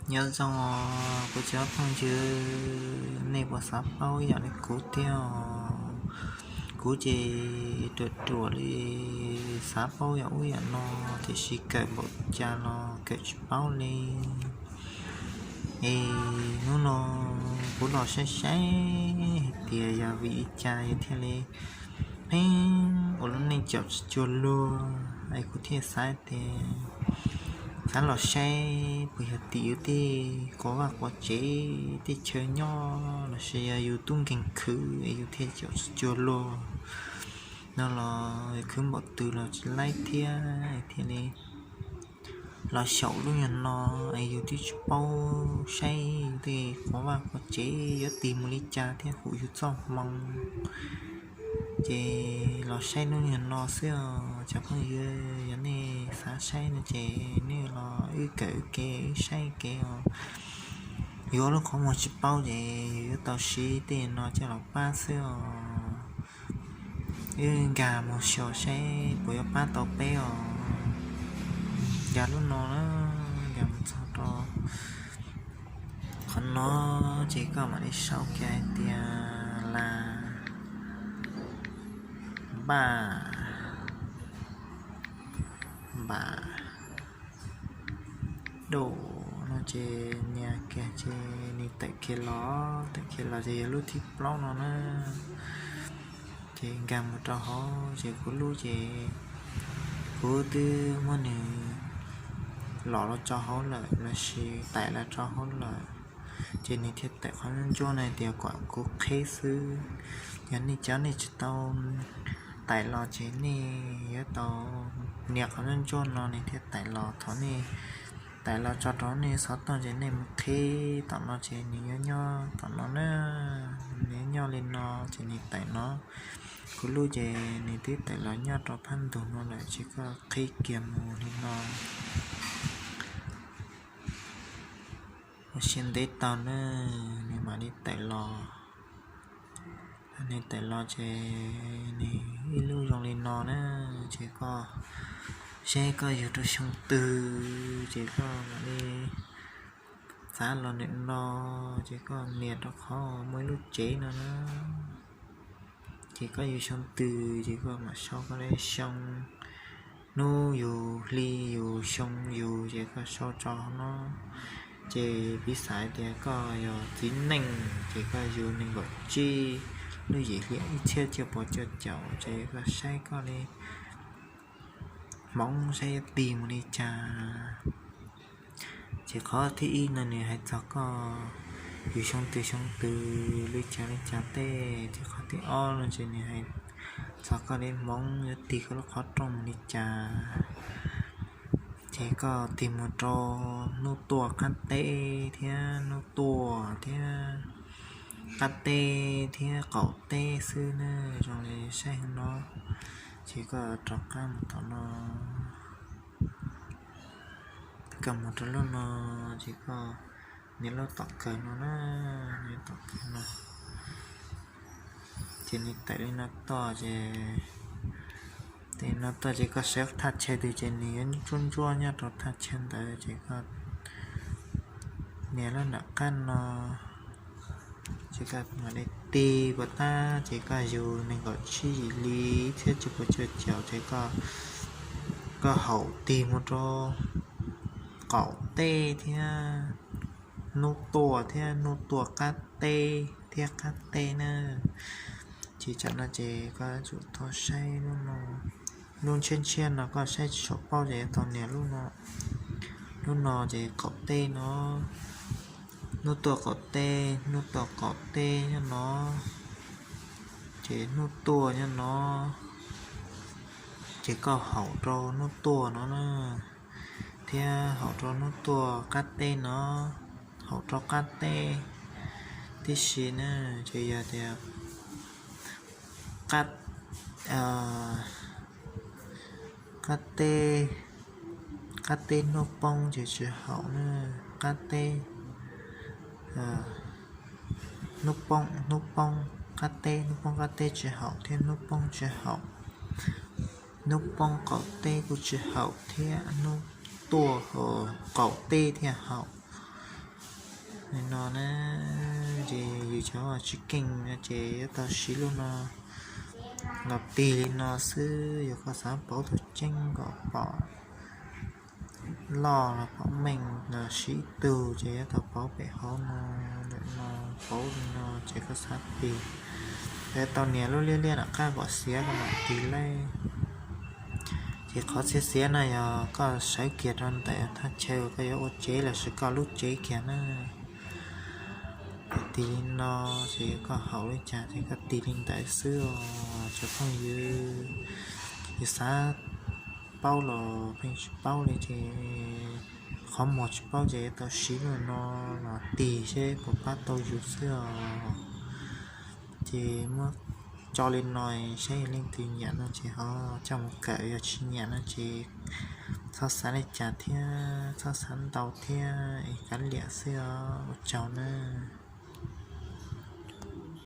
Nyob zoo os kuv cov phooj ywg, nej puas xav paub ib yam li kuv thiab os? Kuv ces ruam ruam li, xav paub yam ub yam no, tiam sis kawm npaum cas los kawm tsis paub li. Es hnub no kuv los saib saib hais tias yog vim li cas yus thiaj li pheej ua lub neej caum tsis cuag luag, es kuv thiaj xav tias xav los saib puas yog tim yus tej quav vaj quav tsev, tej chaw nyob, los sis yog yus tub nkeeg khwv es yus thiaj caum tsis cuag luag no los khwv npaum twg los tsis laib thiab, thiaj li los xyaum lub nyuag no. Es yus twb tsis paub saib yus tej quav vaj quav tsev yuav tig mus li cas thiab, hum yus txoj hmoo. Ces los saib lub nyuag no xwb os cov phooj ywg, yog nej xav saib no ces nej los wb kawm wb kev wb saib kev os. Yus ua lub qhov muag tsis paub ces yus yuav tau siv tej no coj los pab xwb os. Wb nkag mus xyuas saib puas yuav pab tau peb os. Nkag lub no na, nkag mus txog rau qhov no ces koj mam li sau kiag hais tias las npaj npam dam no ces nias kiag ces nws tawm kiag los, tawm kiag los ces yog lub thib plaub no na. Ces nkag mus rau hauv ces kuv lub ces kuv twb muab nws los los tso hauv lawm los sis tải los tso hauv lawm. Ces nws thiaj tawm qhov ntsuab ntsuab no tias kom kuv qhib xwb. Yog nej cov nej tsis tau tải los ces nej yuav tau nias qhov ntsuab ntsuab no nws thiaj tải los. Thaum nej tải los tso rau nej xov tooj ces nej mus qhib tom no ces nws yuav nyob tom no na. Nws yuav nyob li no ces nws tawm no. Kuv lub ces nws twb tawm los nyob rau phab ntug no lawm ces koj qhib kiag mus li no. Ua siab ntev tau na, nws mam li tawm los. Nws tawm los ces nws ib lub zoo li no na, ces koj saib koj yug rau xyoo twg ces koj mam li xav los ntawm no, ces koj nias rau qhov muaj ib lub tsev no na. Ces koj yug xyoo twg ces koj mam sau koj daim xyoo, hnub yug, hli yug, xyoo yug ces koj sau tso no. Ces piv xam tias koj yog txiv neej ces koj yug nees nkaum tsib lub yim hli ib txhiab cuaj puas cuaj caum ces koj saib koj li hmoov saib yuav tig mus li cas. Ces qhov thib ib no nws hais txog koj yug xyoo twg xyoo twg li cas li cas tej, ces qhov thib ob no ces nws hais txog koj li hmoov yuav tig koj lub qhov rooj mus li cas. Ces koj tig mus rau hnub tuaj qab teb thiab hnub tuaj thiab qab teb thiab qaum teb xwb na, zoo li saib no. Ces koj rov qab mus tom no, koj mus rau lub no, ces koj nias lub tom kawg no na, nias tom kawg no. Ces nws tawm li no tuaj ces, tawm no tuaj ces koj saib thaj chaw twg ces nws yuav ntsuab ntsuab nyob rau thaj chaw ntawd ces koj nias lub nram qab no. Ces koj mam li tig puas tab ces koj yug nees nkaum tsib yim hli ib txhiab cuaj puas cuaj caum ces koj haum tig mus rau qaum teb thiab hnub tuaj thiab hnub tuaj qab teb thiab qab teb na. Ces tsam no ces koj tsum tau saib lub no, lub ntshiab ntshiab no koj saib tsis tshua paub ces yuav tau nias lub no. Lub no ces qaum teb no, hnub tuaj qaum teb, hnub tuaj qaum teb nyob no, ces hnub tuaj nyob no, ces koj haum rau hnub tuaj no na, thiab haum rau hnub tuaj qab teb no, haum rau qab teb tib si na. Ces yog tias qab, qab teb, qab teb hnub poob ces tsis haum na, qab teb, hnub poob, hnub poob qab teb, hnub poob qab teb tsis haum thiab hnub poob tsis haum, hnub poob qaum teb kuj tsis haum thiab hnub tuaj qaum teb thiaj haum. Li no na, ces yus cov tsis keej ces yuav tau siv lub no los tig li no xwb. Yog koj xav paub tug tseeb kom pom loj los pom meej los siv ib tug ces yuav tau paub pem hauv no, ntawm no, paub li no ces koj xav tig. Ces tau nias lub liab liab nram qab kom xiav koj mam tig lawm. Ces qhov txhia xiav no yog koj sawv kiag rau ntawm thaj chaw uas koj yuav ua tsev lossis koj lub tsev kiag na. Ces tig li no, ces koj haum li cas ces koj tig li ntawd xwb os cov phooj ywg. Yus xav paub los pheej tsis paub li ces qhov muag tsis paub ces yuav tau siv lub no los tig seb puas pab tau yus xwb os. Ces muab tso li no, saib yog leej twg nyiam no ces ho coj mus kawm, yog tsis nyiam no ces txhob xav li cas thiab txhob xav ntau thiab es kav liam xwb os. Ua tsaug nawb.